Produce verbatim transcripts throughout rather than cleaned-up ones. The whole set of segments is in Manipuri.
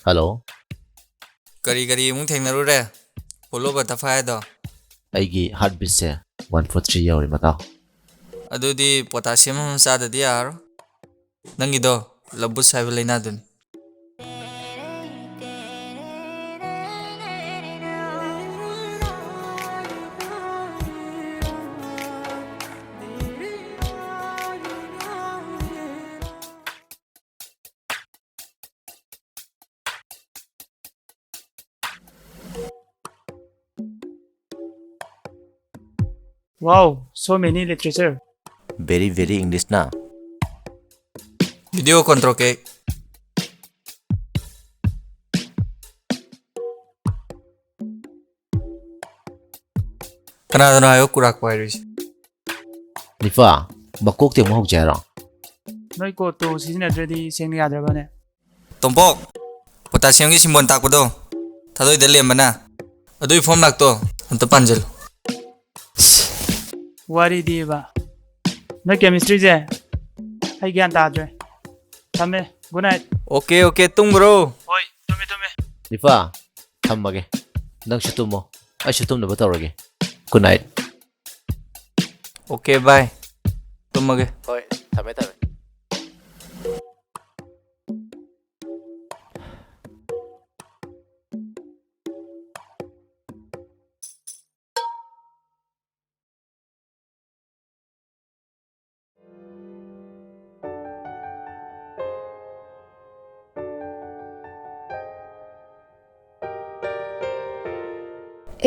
ꯍꯜꯂꯣ꯫ ꯀꯔꯤ ꯀꯔꯤ ꯑꯃꯨꯛ ꯊꯦꯡꯅꯔꯨꯔꯦ? Polo butterfly ꯍꯥꯏꯗꯣ? ꯑꯩꯒꯤ heartbeatꯁꯦ one forty three ꯌꯧꯔꯦ, ꯃꯇꯥꯎ꯫ ꯑꯗꯨꯗꯤ potassium ꯑꯃ ꯆꯥꯗꯗꯤ ꯌꯥꯔꯔꯣꯏ꯫ ꯅꯪꯒꯤꯗꯣ lupus ꯍꯥꯏꯕ ꯂꯥꯏꯅꯥꯗꯨꯅꯤ꯫ Wow, so many literature. Very, very English na. Video control ke. ꯀꯅꯥꯗꯅꯣ ꯍꯥꯏꯌꯣ ꯀꯨꯔꯥꯛ ꯄꯥꯏꯔꯤꯁꯦ꯫ ꯅꯤꯄꯥ, ꯃꯀꯣꯛꯇꯤ ꯑꯃꯨꯛ ꯍꯧꯖꯦ ꯍꯥꯏꯔꯣ? ꯅꯣꯏ ꯀꯣꯠꯇꯨ ꯁꯤꯖꯤꯟꯅꯗ꯭ꯔꯗꯤ ꯁꯦꯡꯅ ꯌꯥꯗ꯭ꯔꯕꯅꯦ? ꯇꯣꯝꯄꯣꯛ, potassiumꯒꯤ symbol ꯇꯥꯛꯄꯗꯣ, ꯊꯥꯗꯣꯏꯗ ꯂꯦꯝꯕꯅ, ꯑꯗꯨꯒꯤ formulaꯇꯣ ꯑꯝꯇ ꯄꯥꯟꯁꯤꯜꯂꯨ꯫ ꯋꯥꯔꯤꯗꯤꯕ, ꯅꯣꯏ chemistryꯁꯦ ꯑꯩ ꯒ꯭ꯌꯥꯟ ꯇꯥꯗ꯭ꯔꯦ꯫ ꯊꯝꯃꯦ, good night꯫ OK, OK, ꯇꯨꯝꯈ꯭ꯔꯣ꯫ ꯍꯣꯏ, ꯇꯨꯝꯃꯦ, ꯇꯨꯝꯃꯦ꯫ ꯅꯤꯄꯥ, ꯊꯝꯃꯒꯦ꯫ ꯅꯪꯁꯨ ꯇꯨꯝꯃꯣ, ꯑꯩꯁꯨ ꯇꯨꯝꯅꯕ ꯇꯧꯔꯒꯦ꯫ Good night꯫ OK, bye꯫ ꯇꯨꯝꯃꯒꯦ꯫ ꯍꯣꯏ, ꯊꯝꯃꯦ, ꯊꯝꯃꯦ꯫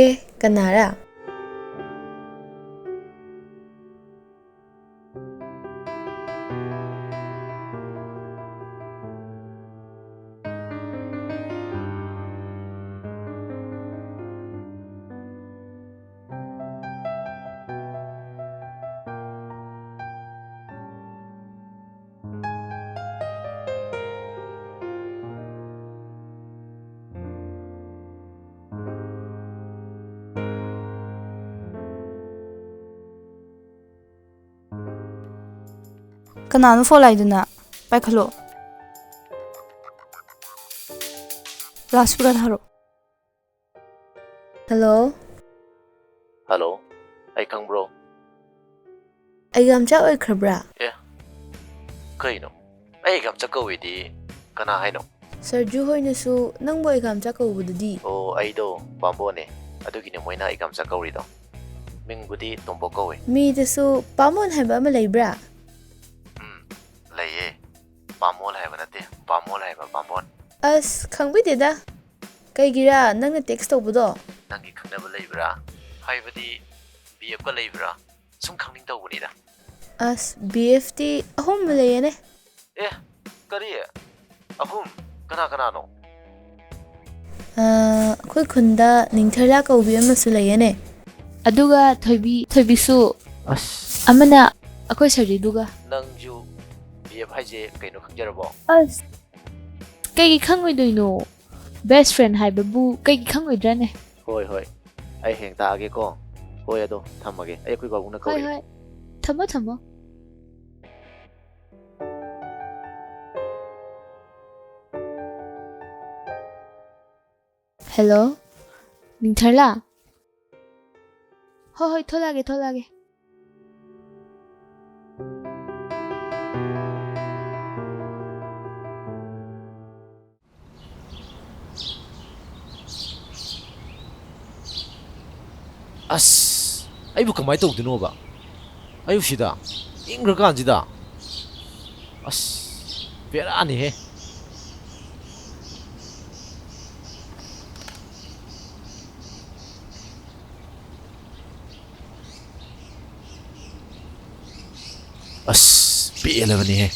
ꯑꯦ, ꯀꯅꯥꯔ? ꯀꯅꯥꯅꯣ phone ꯂꯥꯛꯏꯗꯨꯅ? ꯄꯥꯏꯈꯠꯂꯣ꯫ ꯂꯥꯎꯠ ꯁ꯭ꯄꯤꯀꯔꯗ ꯊꯥꯔꯛꯑꯣ꯫ ꯍꯜꯂꯣ꯫ ꯍꯜꯂꯣ꯫ ꯑꯩ ꯈꯪꯕ꯭ꯔꯣ? ꯑꯩꯒ ꯌꯥꯝ ꯆꯥꯛ ꯑꯣꯏꯈ꯭ꯔꯕ꯭ꯔꯥ? ꯑꯦ, ꯀꯩꯅꯣ? ꯑꯩ ꯑꯩꯒ ꯌꯥꯝ ꯆꯥꯛ ꯀꯧꯏꯗꯤ ꯀꯅꯥ ꯍꯥꯏꯅꯣ? ꯁꯔꯖꯨ ꯍꯣꯏꯅꯁꯨ ꯅꯪꯕꯨ ꯑꯩꯒ ꯌꯥꯝ ꯆꯥꯛ ꯀꯧꯕꯗꯨꯗꯤ꯫ ꯑꯣ, ꯑꯩꯗꯣ ꯄꯥꯝꯕꯣꯅꯦ꯫ ꯑꯗꯨꯒꯤꯅꯦ ꯃꯣꯏꯅ ꯑꯩꯒ ꯌꯥꯝ ꯆꯥꯛ ꯀꯧꯔꯤꯗꯣ꯫ ꯃꯤꯡꯕꯨꯗꯤ ꯇꯣꯝꯕꯣ ꯀꯧꯏ꯫ ꯃꯤꯗꯁꯨ ꯄꯥꯝꯕꯣꯟ ꯍꯥꯏꯕ ꯑꯃ ꯂꯩꯕ꯭ꯔꯥ? ꯎꯝ, ꯂꯩꯌꯦ꯫ ꯄꯥꯝꯕꯣꯟ ꯍꯥꯏꯕ ꯅꯠꯇꯦ, ꯕꯥꯃꯣꯟ ꯍꯥꯏꯕ, ꯕꯥꯃꯣꯟ꯫ ꯑꯁ, ꯈꯪꯕꯤꯗꯦꯗ꯫ ꯀꯩꯒꯤꯔꯥ ꯅꯪꯅ ꯇꯦꯛꯁ ꯇꯧꯕꯗꯣ? ꯅꯪꯒꯤ ꯈꯪꯅꯕ ꯂꯩꯕ꯭ꯔꯥ? ꯍꯥꯏꯕꯗꯤ ꯕꯤ ꯑꯦꯐꯀ ꯂꯩꯕ꯭ꯔꯥ? ꯁꯨꯝ ꯈꯪꯅꯤꯡ ꯇꯧꯕꯅꯤꯗ꯫ ꯑꯁ, ꯕꯤ ꯑꯦꯐꯇꯤ ꯑꯍꯨꯝ ꯂꯩꯌꯦꯅꯦ꯫ ꯑꯦ, ꯀꯔꯤ? ꯑꯍꯨꯝ? ꯀꯅꯥ ꯀꯅꯥꯅꯣ? ꯑ, ꯑꯩꯈꯣꯏ ꯈꯨꯟꯗ ꯅꯤꯡꯊꯔꯂꯥ ꯀꯧꯕꯤ ꯑꯃꯁꯨ ꯂꯩꯌꯦꯅꯦ꯫ ꯑꯗꯨꯒ ꯊꯣꯏꯕꯤ, ꯊꯣꯏꯕꯤꯁꯨ꯫ ꯑꯁ꯫ ꯑꯃꯅ ꯑꯩꯈꯣꯏ ꯁꯔꯤꯗꯨꯒ꯫ ꯅꯪꯁꯨ ꯕꯤ ꯑꯦꯐ ꯍꯥꯏꯁꯦ ꯀꯩꯅꯣ ꯈꯪꯖꯔꯕꯣ? ꯑꯁ, ꯀꯩꯒꯤ ꯈꯪꯉꯣꯏꯗꯣꯏꯅꯣ? ꯕꯦꯁ ꯐ꯭ꯔꯦꯟ ꯍꯥꯏꯕꯕꯨ ꯀꯩꯒꯤ ꯈꯪꯉꯣꯏꯗ꯭ꯔꯅꯦ? ꯍꯣꯏ, ꯍꯣꯏ꯫ ꯑꯩ ꯍꯌꯦꯡ ꯇꯥꯛꯑꯒꯦꯀꯣ꯫ ꯍꯣꯏ, ꯑꯗꯣ ꯊꯝꯃꯒꯦ꯫ ꯑꯩ ꯑꯩꯈꯣꯏ ꯄꯥꯕꯨꯡꯅ ꯍꯣꯏ, ꯀꯧꯔꯦ꯫ ꯍꯣꯏ꯫ ꯊꯝꯃꯣ, ꯊꯝꯃꯣ꯫ ꯍꯦꯜꯂꯣ, ꯅꯤꯡꯊꯔꯂꯥ? ꯍꯣꯏ, ꯍꯣꯏ, ꯊꯣꯛꯂꯛꯑꯒꯦ, ꯊꯣꯛꯂꯛꯑꯒꯦ꯫ ꯑꯁ, ꯑꯩꯕꯨ ꯀꯃꯥꯏꯅ ꯇꯧꯗꯣꯏꯅꯣꯕ? ꯑꯌꯨꯛꯁꯤꯗ, ꯏꯪꯈ꯭ꯔꯀꯥꯟꯁꯤꯗ꯫ ꯑꯁ, ꯕꯦꯔꯥꯅꯤꯍꯦ꯫ ꯑꯁ, ꯄꯦꯜꯂꯕꯅꯤꯍꯦ꯫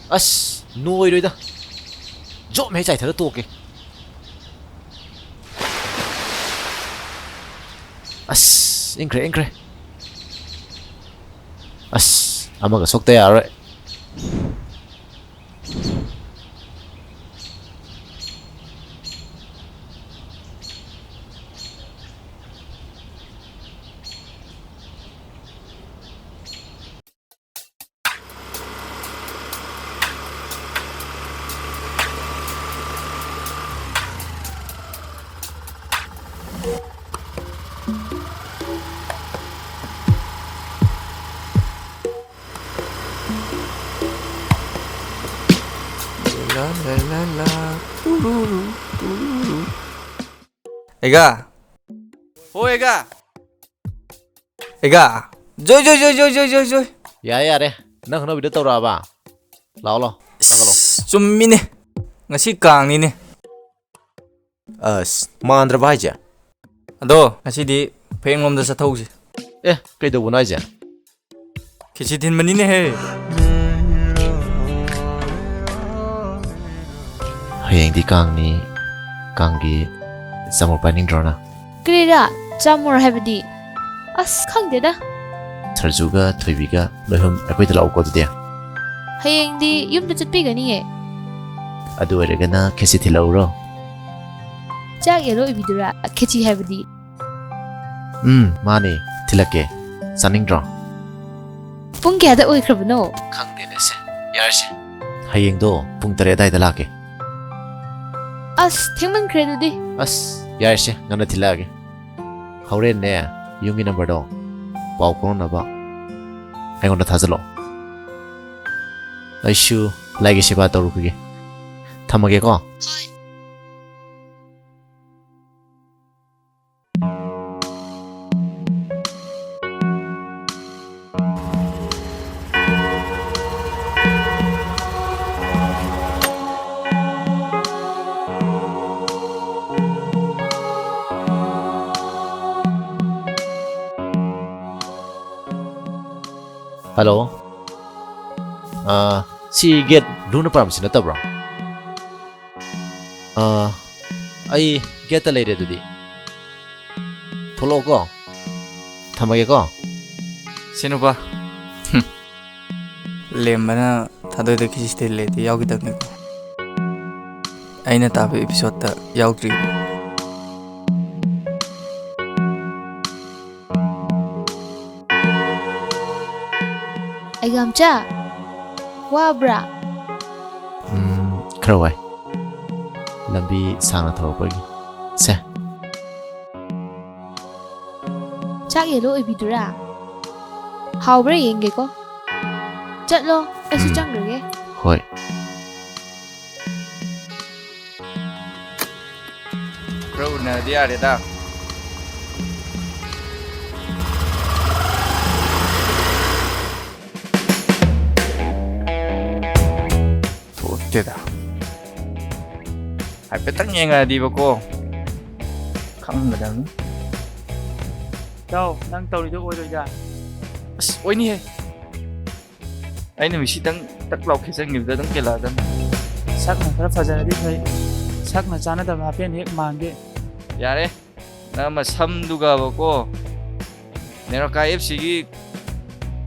ꯑꯁ, ꯅꯣꯏꯔꯣꯏꯗ꯫ ꯖꯣꯞ ꯍꯦꯛ ꯆꯥꯏꯊꯔ ꯇꯣꯛꯀꯦ꯫ ꯑꯁ, ꯏꯪꯈ꯭ꯔꯦ, ꯏꯪꯈ꯭ꯔꯦ꯫ ꯑꯁ, ꯑꯃꯒ ꯁꯣꯛꯇ ꯌꯥꯔꯣꯏ꯫ ꯂꯥ, ꯂꯥ, ꯂꯥ, ꯇꯨꯔꯨꯔꯨ, ꯇꯨꯔꯨꯔꯨ꯫ ꯑꯩꯒꯥ꯫ ꯍꯣꯏ, ꯑꯩꯒꯥ꯫ ꯑꯩꯒꯥ꯫ ꯖꯣꯏ, ꯖꯣꯏ, ꯖꯣꯏ, ꯖꯣꯏ, ꯖꯣꯏ, ꯖꯣꯏ, ꯖꯣꯏ꯫ ꯌꯥꯔꯦ, ꯌꯥꯔꯦ꯫ ꯅꯪ ꯈꯪꯅꯕꯤꯗ ꯇꯧꯔꯛꯑꯕ? ꯂꯥꯛꯑꯣ, ꯂꯥꯛꯑꯣ꯫ ꯆꯪꯉꯛꯑꯣ꯫ ꯏꯁ, ꯆꯨꯝꯃꯤꯅꯦ꯫ ꯉꯁꯤ ꯀꯥꯡꯅꯤꯅꯦ꯫ ꯑꯁ, ꯃꯥꯟꯗ꯭ꯔꯕ ꯍꯥꯏꯁꯦ? ꯑꯗꯣ, ꯉꯁꯤꯗꯤ ꯐꯌꯦꯡꯂꯣꯝꯗ ꯆꯠꯊꯧꯁꯤ꯫ ꯑꯦ, ꯀꯩꯗꯧꯕꯅꯣ ꯍꯥꯏꯁꯦ? ꯈꯦꯆꯤ ꯊꯤꯟꯕꯅꯤꯅꯦꯍꯦ꯫ ꯍꯌꯦꯡꯗꯤ ꯀꯥꯡꯅꯤ, ꯀꯥꯡꯒꯤ ꯆꯥꯃꯨꯛ ꯄꯥꯏꯅꯤꯡꯗ꯭ꯔꯣ ꯅꯪ? ꯀꯔꯤꯔꯥ? ꯆꯥꯃꯨꯔ ꯍꯥꯏꯕꯗꯤ? ꯑꯁ, ꯈꯪꯗꯦꯗ꯫ ꯁꯔꯖꯨꯒ ꯊꯣꯏꯕꯤꯒ ꯅꯣꯏ ꯑꯍꯨꯝ ꯑꯩꯈꯣꯏꯗ ꯂꯥꯛꯎꯀꯣ ꯑꯗꯨꯗꯤ꯫ ꯍꯌꯦꯡꯗꯤ ꯌꯨꯝꯗ ꯆꯠꯄꯤꯒꯅꯤꯌꯦ꯫ ꯑꯗꯨ ꯑꯣꯏꯔꯒꯅ ꯈꯦꯆꯤ ꯊꯤꯜꯂꯛꯎꯔꯣ? ꯆꯥꯛ ꯌꯦꯜꯂꯣ ꯑꯣꯏꯕꯤꯗꯨꯔꯥ? ꯈꯦꯆꯤ ꯍꯥꯏꯕꯗꯤ? ꯎꯝ, ꯃꯥꯅꯦ꯫ ꯊꯤꯜꯂꯛꯀꯦ꯫ ꯆꯥꯅꯤꯡꯗ꯭ꯔꯣ? ꯄꯨꯡ ꯀꯌꯥꯗ ꯑꯣꯏꯈ꯭ꯔꯕꯅꯣ? ꯈꯪꯗꯦꯅꯦ ꯁꯦ꯫ ꯌꯥꯔꯁꯦ꯫ ꯍꯌꯦꯡꯗꯣ ꯄꯨꯡ ꯇꯔꯦꯠ ꯑꯗꯥꯏꯗ ꯂꯥꯛꯀꯦ꯫ ꯑꯁ, ꯊꯦꯡꯃꯟꯈ꯭ꯔꯦ ꯑꯗꯨꯗꯤ꯫ ꯑꯁ, ꯌꯥꯔꯁꯦ꯫ ꯉꯟꯅ ꯊꯤꯜꯂꯛꯑꯒꯦ꯫ ꯍꯣꯔꯦꯟꯅꯦ, ꯌꯨꯝꯒꯤ ꯅꯝꯕꯔꯗꯣ ꯄꯥꯎ ꯐꯥꯎꯅꯅꯕ ꯑꯩꯉꯣꯟꯗ ꯊꯥꯖꯤꯜꯂꯛꯑꯣ꯫ ꯑꯩꯁꯨ ꯂꯥꯏꯒꯤ ꯁꯦꯕꯥ ꯇꯧꯔꯨꯈꯤꯒꯦ꯫ ꯊꯝꯃꯒꯦꯀꯣ꯫ ꯍꯣꯏ꯫ ꯍꯜꯂꯣ꯫ ꯑꯥ, ꯁꯤ ꯒꯦꯠ ꯕ꯭ꯂꯨꯅ ꯄꯥꯔꯝꯕꯁꯤ ꯅꯠꯇꯕ꯭ꯔꯣ? ꯑꯥ, ꯑꯩ ꯒꯦꯠꯇ ꯂꯩꯔꯦ ꯑꯗꯨꯗꯤ꯫ ꯊꯣꯛꯂꯛꯑꯣꯀꯣ꯫ ꯊꯝꯃꯒꯦꯀꯣ꯫ ꯁꯦ ꯅꯨꯄꯥ꯫ ꯍꯨꯝ꯫ ꯂꯦꯝꯕꯅ ꯊꯥꯗꯣꯏꯗ ꯈꯤꯁꯤ ꯊꯤꯜꯂꯦꯗꯤ ꯌꯥꯎꯈꯤꯗꯕꯅꯤꯀꯣ꯫ ꯑꯩꯅ ꯇꯥꯕ episode ꯇ ꯌꯥꯎꯗ꯭ꯔꯤ꯫ ꯑꯩꯒꯥꯝꯆꯥ, ꯋꯥꯕ꯭ꯔꯥ? ꯎꯝ, ꯈꯔ ꯋꯥꯏ꯫ ꯂꯝꯕꯤ ꯁꯥꯡꯅ ꯊꯧꯔꯛꯄꯒꯤ꯫ ꯁꯦ꯫ ꯆꯥꯛ ꯌꯦꯜꯂꯣ ꯑꯣꯏꯕꯤꯗꯨꯔꯥ? ꯍꯥꯎꯕ꯭ꯔꯥ ꯌꯦꯡꯒꯦꯀꯣ꯫ ꯆꯠꯂꯣ, ꯑꯩꯁꯨ ꯎꯝ꯫ ꯆꯪꯈ꯭ꯔꯒꯦ꯫ ꯍꯣꯏ꯫ ꯌꯥꯔꯗꯤ ꯌꯥꯔꯦꯗ꯫ ꯊꯣꯛꯇꯦꯗ꯫ ꯍꯥꯏꯐꯦꯠꯇꯪ ꯌꯦꯡꯉꯛꯑꯗꯤꯕꯀꯣ, ꯈꯪꯒꯗꯕꯅꯤ꯫ ꯏꯇꯥꯎ, ꯅꯪ ꯇꯧꯔꯤꯗꯣ ꯑꯣꯏꯔꯣꯏꯗ꯫ ꯑꯁ, ꯑꯣꯏꯅꯤꯍꯦ꯫ ꯑꯩꯅ ꯃꯤꯁꯤꯇꯪ ꯇꯛ ꯂꯥꯎ ꯈꯦꯠꯆꯟꯈꯤꯕꯗ ꯑꯗꯨꯝ ꯀꯦꯜꯂꯛꯑꯗꯝꯅꯤ꯫ ꯁꯛꯅ ꯈꯔ ꯐꯖꯔꯗꯤ ꯐꯩ, ꯁꯛꯅ ꯆꯥꯟꯅꯗꯕ ꯍꯥꯞꯄꯦꯟ ꯍꯦꯛ ꯃꯥꯟꯒꯦ꯫ ꯌꯥꯔꯦ, ꯅꯪ ꯃꯁꯝꯗꯨꯒꯕꯀꯣ, ꯅꯦꯔꯣꯀꯥ ꯑꯦꯐ ꯁꯤꯒꯤ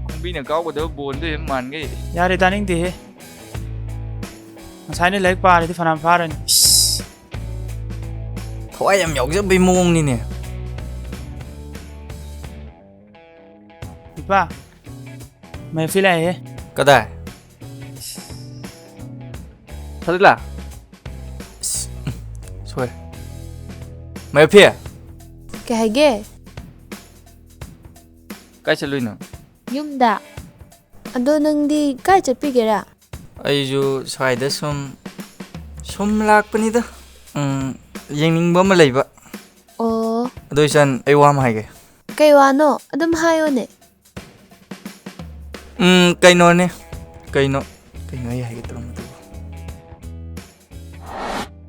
ꯈꯣꯡꯕꯤꯅ ꯀꯥꯎꯒꯗꯕ ꯕꯣꯟꯗꯣ ꯍꯦꯛ ꯃꯥꯟꯒꯦ꯫ ꯌꯥꯔꯦ, ꯇꯥꯅꯤꯡꯗꯦꯍꯦ꯫ ꯉꯁꯥꯏꯅ ꯂꯥꯏꯔꯤꯛ ꯄꯥꯔꯗꯤ ꯐꯅꯌꯥꯝ ꯐꯥꯔꯅꯤ꯫ ꯏꯁ, ꯊꯋꯥꯏ ꯌꯥꯝ ꯌꯥꯎꯖꯕꯩ ꯃꯑꯣꯡꯅꯤꯅꯦ꯫ ꯏꯄꯥ, ꯃꯍꯐꯤꯜ ꯂꯥꯛꯑꯦꯍꯦ꯫ ꯀꯗꯥꯏ? ꯐꯖꯂꯥ? ꯏꯁ, ꯁꯣꯏꯔꯦ꯫ ꯃꯍꯐꯤꯜ? ꯀꯩ ꯍꯥꯏꯒꯦ? ꯀꯥꯏ ꯆꯠꯂꯨꯏꯅꯣ? ꯌꯨꯝꯗ꯫ ꯑꯗꯣ ꯅꯪꯗꯤ ꯀꯥꯏ ꯆꯠꯄꯤꯒꯦꯔꯥ? ꯑꯩꯁꯨ ꯁ꯭ꯋꯥꯏꯗ ꯁꯨꯝ, ꯁꯨꯝ ꯂꯥꯛꯄꯅꯤꯗ꯫ ꯎꯝ, ꯌꯦꯡꯅꯤꯡꯕ ꯑꯃ ꯂꯩꯕ꯫ ꯑꯣ꯫ ꯑꯗꯣ ꯏꯆꯟ, ꯑꯩ ꯋꯥ ꯑꯃ ꯍꯥꯏꯒꯦ꯫ ꯀꯩ ꯋꯥꯅꯣ? ꯑꯗꯨꯝ ꯍꯥꯏꯌꯣꯅꯦ꯫ ꯎꯝ, ꯀꯩꯅꯣꯅꯦ꯫ ꯀꯩꯅꯣ, ꯀꯩꯅꯣ ꯑꯩ ꯍꯥꯏꯒꯦ ꯇꯧꯔꯝꯕꯗꯨꯕꯨ?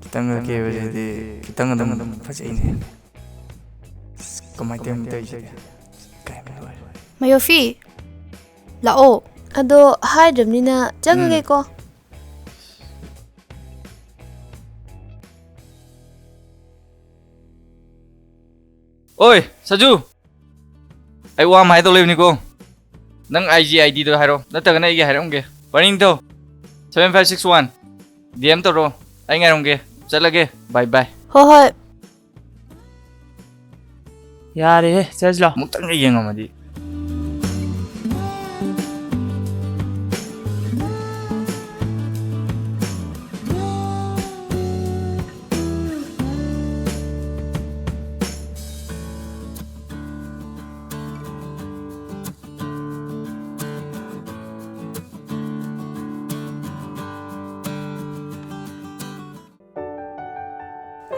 ꯈꯤꯇꯪꯒ ꯀꯦꯕꯁꯤꯗꯤ ꯈꯤꯇꯪ ꯑꯗꯨꯝ ꯐꯖꯩꯅꯦ꯫ ꯑꯁ, ꯀꯃꯥꯏꯅ ꯇꯧꯔꯤꯅꯣ ꯇꯧꯔꯤꯁꯤꯗꯤ? ꯏꯀꯥꯏꯕꯅ ꯂꯣꯏꯔꯦ꯫ ꯃꯌꯣꯐꯤ, ꯂꯥꯛꯑꯣ꯫ ꯑꯗꯣ ꯍꯥꯏꯗ꯭ꯔꯕꯅꯤꯅ ꯆꯪꯉꯒꯦꯀꯣ꯫ ꯎꯝ꯫ ꯑꯣꯏ, ꯁꯖꯨ! ꯑꯩ ꯋꯥ ꯑꯃ ꯍꯥꯏꯗꯧ ꯂꯩꯕꯅꯤꯀꯣ꯫ ꯅꯪ ꯑꯥꯏ ꯖꯤ ꯑꯥꯏ ꯗꯤꯗꯣ ꯍꯥꯏꯔꯣ, ꯅꯠꯇ꯭ꯔꯒꯅ ꯑꯩꯒꯤ ꯍꯥꯏꯔꯛꯑꯝꯒꯦ꯫ ꯄꯔꯤꯡꯊꯧ, seven five six one, D M ꯇꯧꯔꯣ꯫ ꯑꯩ ꯉꯥꯏꯔꯝꯒꯦ꯫ ꯆꯠꯂꯒꯦ꯫ Bye bye꯫ ꯍꯣꯏ, ꯍꯣꯏ꯫ ꯌꯥꯔꯦꯍꯦ, ꯆꯠꯂꯁꯤ ꯂꯥꯎ꯫ ꯑꯃꯨꯛꯇꯪꯒ ꯌꯦꯡꯉꯝꯃꯗꯤ꯫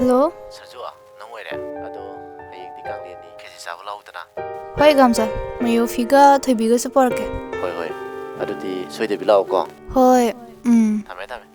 ꯍꯜꯂꯣ? ꯁꯖꯨ, ꯅꯪ ꯍꯣꯏ, ꯒꯥꯝꯆꯥ꯫ ꯃꯌꯣꯐꯤꯒ ꯊꯣꯏꯕꯤꯒꯁꯨ ꯄꯣꯔꯛꯀꯦ꯫ ꯍꯣꯏ, ꯍꯣꯏ꯫ ꯑꯗꯨꯗꯤ ꯁꯣꯏꯗꯕꯤ ꯂꯥꯛꯑꯣꯀꯣ꯫ ꯍꯣꯏ, ꯎꯝ꯫ ꯊꯝꯃꯦ, ꯊꯝꯃꯦ꯫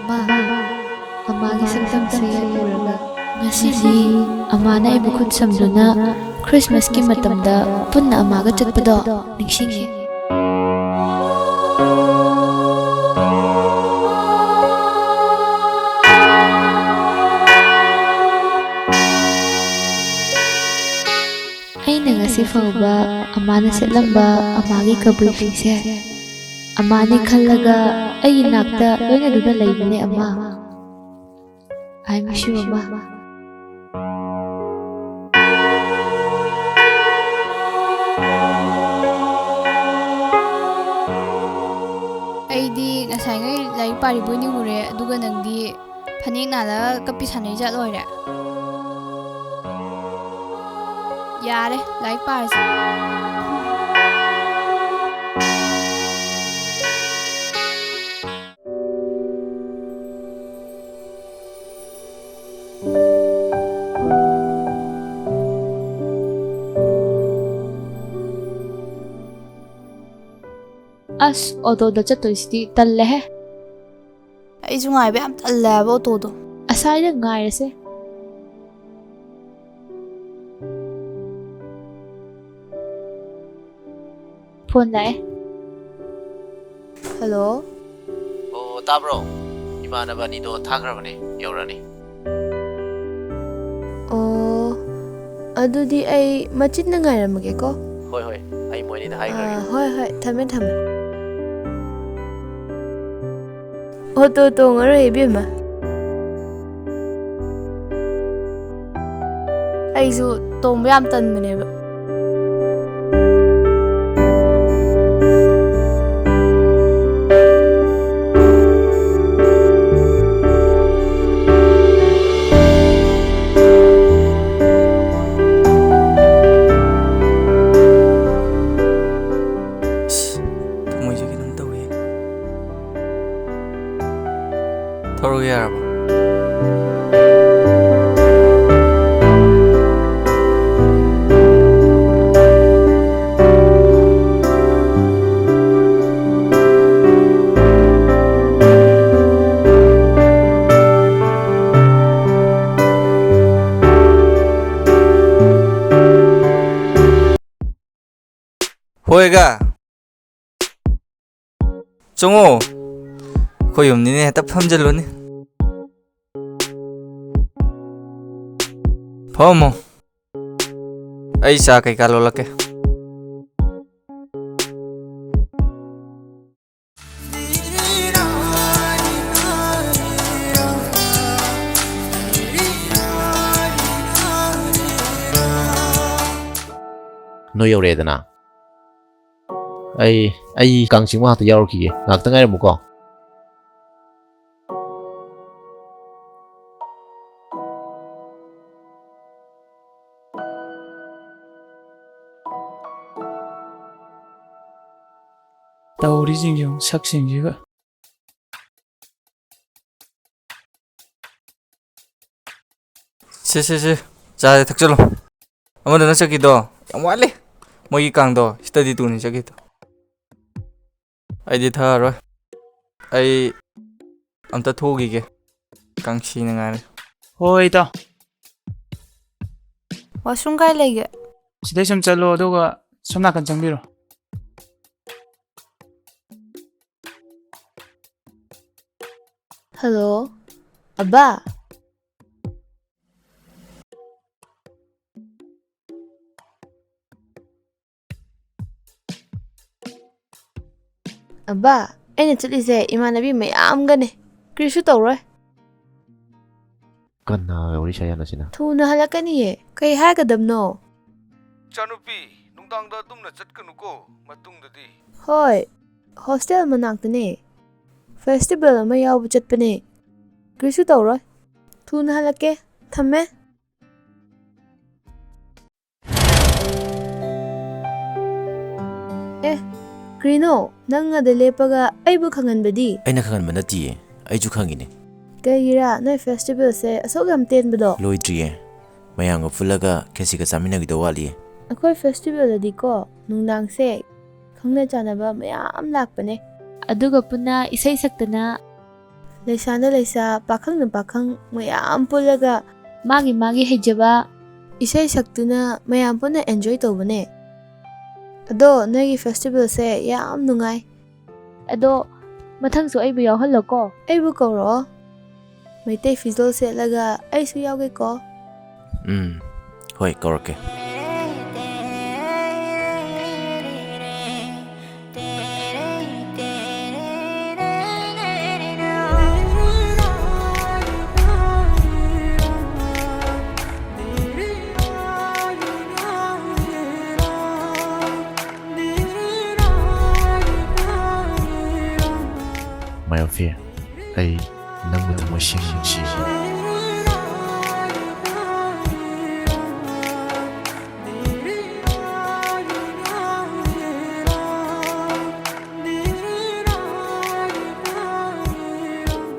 ꯑꯃ, ꯑꯃꯥꯒꯤ ꯁꯛꯇꯝꯁꯦ ꯎꯔꯒ꯫ ꯉꯁꯤꯗꯤ ꯑꯃꯥꯅ ꯑꯩꯕꯨ ꯈꯨꯠ ꯁꯝꯗꯨꯅ ꯈ꯭ꯔꯤꯁꯃꯥꯁꯀꯤ ꯃꯇꯝꯗ ꯄꯨꯟꯅ ꯑꯃꯥꯒ ꯆꯠꯄꯗꯣ ꯅꯤꯡꯁꯤꯡꯉꯤ꯫ ꯑꯩꯅ ꯉꯁꯤ ꯐꯥꯎꯕ ꯑꯃꯥꯅ ꯁꯦꯠꯂꯝꯕ ꯑꯃꯥꯒꯤ ꯀꯕꯨꯏ ꯐꯤꯁꯦ ꯑꯃꯥꯅꯦ ꯈꯜꯂꯒ ꯑꯩꯒꯤ ꯅꯥꯛꯇ ꯂꯣꯏꯅꯗꯨꯅ ꯂꯩꯕꯅꯦ, ꯑꯃꯥ꯫ I miss you, ꯑꯃꯥ꯫ ꯑꯩꯗꯤ ꯉꯁꯥꯏꯉꯩ ꯂꯥꯏꯔꯤꯛ ꯄꯥꯔꯤꯕꯣꯏ ꯅꯤꯡꯉꯨꯔꯦ, ꯑꯗꯨꯒ ꯅꯪꯗꯤ ꯐꯅꯦꯛ ꯅꯥꯜꯂꯒ ꯀꯞꯄꯤ ꯁꯥꯟꯅꯔꯤ ꯖꯥꯠ ꯑꯣꯏꯔꯦ꯫ ꯌꯥꯔꯦ, ꯂꯥꯏꯔꯤꯛ ꯄꯥꯔꯁꯤ꯫ ꯑꯁ, ꯑꯣꯇꯣꯗ ꯆꯠꯇꯣꯏꯁꯤꯗꯤ ꯇꯜꯂꯦꯍꯦ꯫ ꯑꯩꯁꯨ ꯉꯥꯏꯕ ꯌꯥꯝ ꯇꯜꯂꯦ ꯍꯥꯏꯕ ꯑꯣꯇꯣꯗꯣ꯫ ꯑꯁꯥꯏꯗ ꯉꯥꯏꯔꯁꯦ꯫ ꯐꯣꯟ ꯂꯥꯛꯑꯦ꯫ ꯍꯜꯂꯣ꯫ ꯑꯣ, ꯇꯥꯕ꯭ꯔꯣ? ꯏꯃꯥꯟꯅꯕ ꯑꯅꯤꯗꯣ ꯊꯥꯈ꯭ꯔꯕꯅꯦ, ꯌꯧꯔꯛꯑꯅꯤ꯫ ꯑꯣ, ꯑꯗꯨꯗꯤ ꯑꯩ ꯃꯆꯤꯟꯅ ꯉꯥꯏꯔꯝꯃꯒꯦꯀꯣ꯫ ꯍꯣꯏ, ꯍꯣꯏ, ꯑꯩ ꯃꯣꯏ ꯑꯅꯤꯗ ꯍꯥꯏꯈ꯭ꯔꯒꯦ꯫ ꯑꯥ, ꯍꯣꯏ, ꯍꯣꯏ, ꯊꯝꯃꯦ, ꯊꯝꯃꯦ꯫ ꯑꯣꯇꯣ ꯇꯣꯡꯉꯔꯣꯏ, ꯏꯕꯦꯝꯃ꯫ ꯑꯩꯁꯨ ꯇꯣꯡꯕ ꯌꯥꯝ ꯇꯟꯕꯅꯦꯕ꯫ ꯑꯁ, ꯊꯃꯣꯏꯁꯦ ꯀꯩꯅꯣꯝ ꯇꯧꯋꯦ꯫ ꯊꯧꯔꯒꯦ ꯌꯥꯔꯕꯣ? ꯍꯣꯏꯒ꯫ ꯆꯪꯉꯣ꯫ ꯑꯩꯈꯣꯏ ꯌꯨꯝꯅꯤꯅꯦ, ꯍꯦꯛꯇ ꯐꯝꯖꯜꯂꯨꯅꯦ꯫ ꯐꯝꯃꯣ꯫ ꯑꯩ ꯆꯥ ꯀꯩꯀꯥ ꯂꯣꯜꯂꯛꯀꯦ꯫ ꯅꯣꯏ ꯌꯧꯔꯛꯑꯦꯗꯅ꯫ ꯑꯩ, ꯑꯩ ꯀꯥꯡ ꯆꯤꯡꯕ ꯉꯥꯛꯇ ꯌꯥꯎꯔꯨꯈꯤꯒꯦ꯫ ꯉꯥꯛꯇ ꯉꯥꯏꯔꯝꯃꯨꯀꯣ꯫ ꯇꯧꯔꯤꯁꯤꯡꯁꯦ ꯌꯦꯡꯉꯨ, ꯁꯛꯁꯤꯡꯁꯤꯒ꯫ ꯁꯦ, ꯁꯦ, ꯁꯦ, ꯆꯥꯁꯦ ꯊꯛꯆꯜꯂꯣ꯫ ꯑꯃꯗꯨꯅ ꯆꯠꯈꯤꯗꯣ ꯌꯥꯝ ꯋꯥꯠꯂꯤ꯫ ꯃꯣꯏꯒꯤ ꯀꯥꯡꯗꯣ study tourꯅꯤ ꯆꯠꯈꯤꯗꯣ꯫ ꯑꯩꯗꯤ ꯊꯛꯑꯔꯣꯏ꯫ ꯑꯩ ꯑꯝꯇ ꯊꯣꯛꯎꯈꯤꯒꯦ꯫ ꯀꯥꯡꯁꯤꯅ ꯉꯥꯏꯔꯦ꯫ ꯍꯣꯏ, ꯏꯇꯥꯎ꯫ Washroom ꯀꯥꯏ ꯂꯩꯒꯦ? ꯁꯤꯗꯩ ꯁꯨꯝ ꯆꯠꯂꯣ, ꯑꯗꯨꯒ ꯁꯣꯝ ꯅꯥꯀꯟ ꯆꯪꯕꯤꯔꯣ꯫ ꯍꯜꯂꯣ, ꯑꯕꯥ꯫ ꯑꯕꯥ, ꯑꯩꯅ ꯆꯠꯂꯤꯁꯦ ꯏꯃꯥꯟꯅꯕꯤ ꯃꯌꯥꯝꯒꯅꯦ꯫ ꯀꯔꯤꯁꯨ ꯇꯧꯔꯣꯏ꯫ ꯀꯅꯥꯒ ꯋꯥꯔꯤ ꯁꯥꯏ ꯍꯥꯏꯅꯣ ꯁꯤꯅ? ꯊꯨꯅ ꯍꯜꯂꯛꯀꯅꯤꯌꯦ꯫ ꯀꯩ ꯍꯥꯏꯒꯗꯕꯅꯣ? ꯏꯆꯥꯅꯨꯄꯤ, ꯅꯨꯡꯗꯥꯡꯗ ꯑꯗꯨꯝꯅ ꯆꯠꯀꯅꯨꯀꯣ, ꯃꯇꯨꯡꯗꯗꯤ꯫ ꯍꯣꯏ, ꯍꯣꯁꯇꯦꯜ ꯃꯅꯥꯛꯇꯅꯦ꯫ ꯐꯦꯁꯇꯤꯚꯦꯜ ꯑꯃ ꯌꯥꯎꯕ ꯆꯠꯄꯅꯦ꯫ ꯀꯔꯤꯁꯨ ꯇꯧꯔꯣꯏ꯫ ꯊꯨꯅ ꯍꯜꯂꯛꯀꯦ꯫ ꯊꯝꯃꯦ꯫ ꯑꯦ, ꯀ꯭ꯔꯤꯅꯣ? ꯅꯪ ꯑꯗ ꯂꯦꯞꯄꯒ ꯑꯩꯕꯨ ꯈꯪꯍꯟꯕꯗꯤ? ꯑꯩꯅ ꯈꯪꯍꯟꯕ ꯅꯠꯇꯤꯌꯦ, ꯑꯩꯁꯨ ꯈꯪꯉꯤꯅꯦ꯫ ꯀꯩꯒꯤꯔꯥ ꯅꯣꯏ ꯐꯦꯁꯇꯤꯚꯦꯜꯁꯦ ꯑꯁꯨꯛ ꯌꯥꯝ ꯇꯦꯟꯕꯗꯣ? ꯂꯣꯏꯗ꯭ꯔꯤꯌꯦ꯫ ꯃꯌꯥꯝꯒ ꯄꯨꯜꯂꯒ ꯈꯦꯆꯤꯒ ꯆꯥꯃꯤꯟꯅꯈꯤꯗꯧ ꯋꯥꯠꯂꯤꯌꯦ꯫ ꯑꯩꯈꯣꯏ ꯐꯦꯁꯇꯤꯚꯦꯜꯗꯗꯤꯀꯣ, ꯅꯨꯡꯗꯥꯡꯁꯦ ꯈꯪꯅ ꯆꯥꯟꯅꯕ ꯃꯌꯥꯝ ꯂꯥꯛꯄꯅꯦ꯫ ꯑꯗꯨꯒ ꯄꯨꯟꯅ ꯏꯁꯩ ꯁꯛꯇꯅ, ꯂꯩꯁꯥꯅ ꯂꯩꯁꯥ, ꯄꯥꯈꯪꯅ ꯄꯥꯈꯪ ꯃꯌꯥꯝ ꯄꯨꯜꯂꯒ ꯃꯥꯒꯤ ꯃꯥꯒꯤ ꯍꯩꯖꯕ ꯏꯁꯩ ꯁꯛꯇꯨꯅ ꯃꯌꯥꯝ ꯄꯨꯟꯅ ꯑꯦꯟꯖꯣꯏ ꯇꯧꯕꯅꯦ꯫ ꯑꯗꯣ ꯅꯣꯏꯒꯤ ꯐꯦꯁꯇꯤꯚꯦꯜꯁꯦ ꯌꯥꯝ ꯅꯨꯡꯉꯥꯏ꯫ ꯑꯗꯣ ꯃꯊꯪꯁꯨ ꯑꯩꯕꯨ ꯌꯥꯎꯍꯜꯂꯣꯀꯣ꯫ ꯑꯩꯕꯨ ꯀꯧꯔꯛꯑꯣ꯫ ꯃꯩꯇꯩ ꯐꯤꯖꯣꯜ ꯁꯦꯠꯂꯒ ꯑꯩꯁꯨ ꯌꯥꯎꯒꯦꯀꯣ꯫ ꯎꯝ, ꯍꯣꯏ, ꯀꯧꯔꯛꯀꯦ꯫ ꯃꯥꯏꯌꯣꯐꯤ, ꯑꯩ ꯅꯪꯕꯨ ꯊꯃꯣꯏ ꯁꯦꯡꯅ ꯅꯨꯡꯁꯤ꯫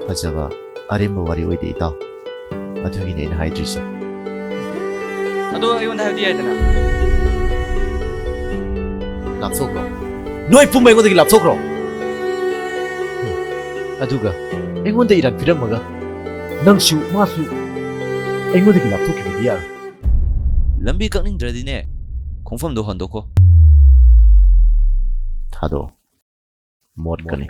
ꯐꯖꯕ ꯑꯔꯦꯝꯕ ꯋꯥꯔꯤ ꯑꯣꯏꯗꯦ, ꯏꯇꯥꯎ꯫ ꯑꯗꯨꯒꯤꯅꯦ ꯑꯩꯅ ꯍꯥꯏꯗ꯭ꯔꯤꯁꯦ꯫ ꯑꯗꯣ ꯑꯩꯉꯣꯟꯗ ꯍꯥꯏꯕꯗꯤ ꯌꯥꯏꯗꯅ꯫ ꯂꯥꯞꯊꯣꯛꯈ꯭ꯔꯣ꯫ ꯅꯣꯏ ꯄꯨꯝꯕ ꯑꯩꯉꯣꯟꯗꯒꯤ ꯂꯥꯞꯊꯣꯛꯈ꯭ꯔꯣ꯫ ꯑꯗꯨꯒ ꯑꯩꯉꯣꯟꯗ ꯏꯔꯥꯟ ꯄꯤꯔꯝꯃꯒ ꯅꯪꯁꯨ ꯃꯥꯁꯨ ꯑꯩꯉꯣꯟꯗꯒꯤ ꯂꯥꯞꯊꯣꯛꯈꯤꯕꯗꯤ ꯌꯥꯔꯣꯏ꯫ ꯂꯝꯕꯤ ꯀꯛꯅꯤꯡꯗ꯭ꯔꯗꯤꯅꯦ, ꯈꯣꯡꯐꯝꯗꯣ ꯍꯣꯟꯗꯣꯛꯈꯣ꯫ ꯊꯥꯗꯣꯛꯑꯣ꯫ ꯃꯣꯠꯀꯅꯤ꯫